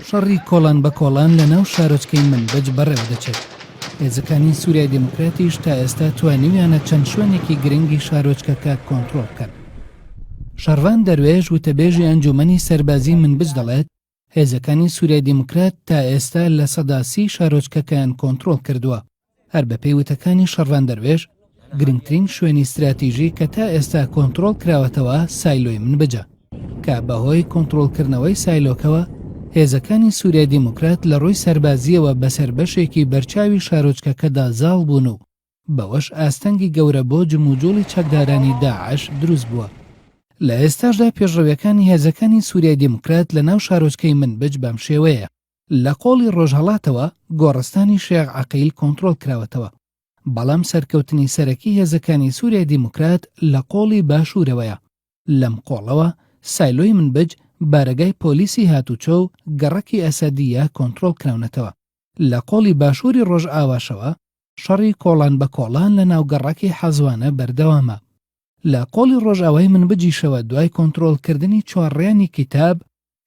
شەڕی کۆڵان بە کۆڵان لە ناو شارۆچکەی منبج بەڕێوە دەچێت. هێزەکانی سوریای دیموکراتیش تا ئێستا توانیویانە چەند شوێنێکی گرنگی شارۆچکەکە کۆنترۆڵ بکەن. شەڕڤان دەروێش وتەبێژی ئەنجوومەنی سەربازی منبج دەڵێت، هێزەکانی سوریای دیموکرات تا ئێستا 30% شارۆچکەکەیان کۆنترۆڵ کردووە. هەر بەپێی وتەکانی شەڕڤان دەروێش، گرنگترین شوێنی ستراتیژی کە تا ئێستا کۆنترۆڵ کراوەتەوە سایلۆی منبجە، کە بەهۆی کۆنترۆڵکردنەوەی سایلۆکەوە هێزەکانی سوریای دیموکرات لە ڕووی سەربازییەوە بەسەر بەشێکی بەرچاوی شارۆچکەکەدا زاڵ بوون و بەوەش ئاستەنگی گەورە بۆ جموجوڵی چەکدارانی داعش دروست بووە. لە ئێستاشدا پێشڕەویەکانی هێزەکانی سوریای دیموکرات لە ناو شارۆچکەی منبج بەم شێوەیە. لە قۆڵی ڕۆژهەڵاتەوە گۆڕستانی شێخ عەقیل کۆنترۆڵ کراوەتەوە، بەڵام سەرکەوتنی سەرەکی هێزەکانی سوریای دیموکرات لە قۆڵی باشوورەوەیە، لەم قۆڵەوە سایلۆی منبج، بارەگای پۆلیسی هاتوچۆ و گەڕەکی ئەسەدییە کۆنترۆڵ کراونەتەوە. لە قۆڵی باشووری ڕۆژئاواشەوە شەڕی کۆڵان بە کۆڵان لە ناو گەڕەکی حەزوانە بەردەوامە. لە قۆڵی ڕۆژئاوای منبجیشەوە دوای کۆنترۆڵکردنی چوارڕیانی کیتاب،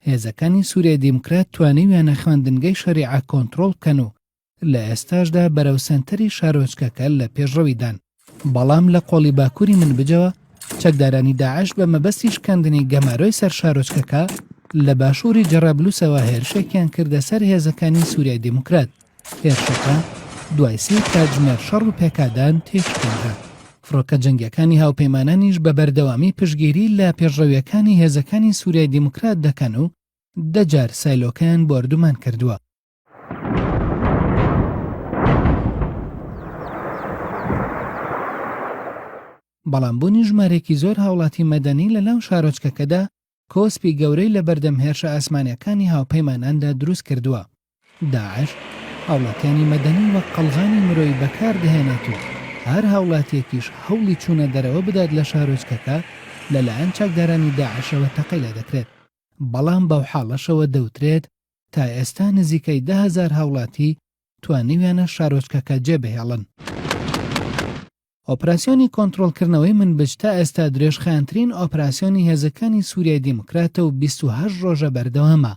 هێزەکانی سوریای دیموکرات توانیویانە خوێندنگەی شەریعە کۆنترۆڵ بکەن و لە ئێستاشدا بەرەو سەنتەری شارۆچکەکە لە پێشڕەویدان. بەڵام لە قۆڵی باکوری منبجەوە چەکدارانی داعش بە مەبەستی شکاندنی گەمارۆی سەر شارۆچکەکە لە باشوری جەرابلوسەوە هێرشێکیان کردە سەر هێزەکانی سوریای دیموکرات. هێرشەکە دوای سێ کاتژمێر شەڕ و پێکادان تێکشکێنرا. فڕۆکە جەنگییەکانی هاوپەیمانانیش بە بەردەوامی پشتگیری لە پێشڕەوییەکانی هێزەکانی سوریای دیموکرات دەکەن و دە جار سایلۆکەیان بۆردومان کردووە. بەڵام بوونی ژمارەیەکی زۆر هاوڵاتی مەدەنی لەناو شارۆچکەکەدا کۆسپی گەورەی لەبەردەم هێرشە ئاسمانییەکانی هاوپەیماناندا دروست کردووە. داعش هاوڵاتیانی مەدەنی وەک قەڵغانی مرۆیی بەکار دەهێنێت و هەر هاوڵاتییەکیش هەوڵی چوونە دەرەوە بدات لە شارۆچکەکە لەلایەن چەکدارانی داعشەوە تەقەی لێدەکرێت. بەڵام بەوحاڵەشەوە دەوترێت تا ئێستا نزیکەی 10,000 هاوڵاتی توانیویانە شارۆچکەکە جێبهێڵن. ئۆپراسیۆنی کۆنترۆڵکردنەوەی منبج تا ئێستا درێژخایەنترین ئۆپراسیۆنی هێزەکانی سوریای دیموکراتە و 28 ڕۆژە بەردەوامە.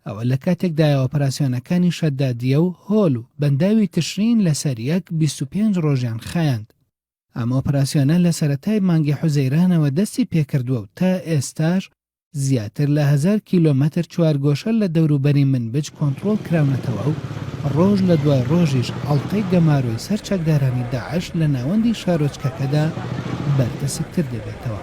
ئەوە لە کاتێکدایە ئۆپراسیۆنەکانی شەدادیە و هۆل و بەنداوی تشرین لەسەر یەک 25 ڕۆژیان خایاند. ئەم ئۆپراسیۆنە لە سەرەتای مانگی حوزەیرانەوە دەستی پێکردووە و تا ئێستاش زیاتر لە هەزار کیلۆمەتر چوارگۆشە لە دەوروبەری منبج کۆنترۆڵ کراونەتەوە و ڕۆژ لە دوای ڕۆژیش ئەڵقەی گەمارۆی سەر چەکدارانی داعش لە ناوەندی شارۆچکەکەدا بەرتەسکتر دەبێتەوە.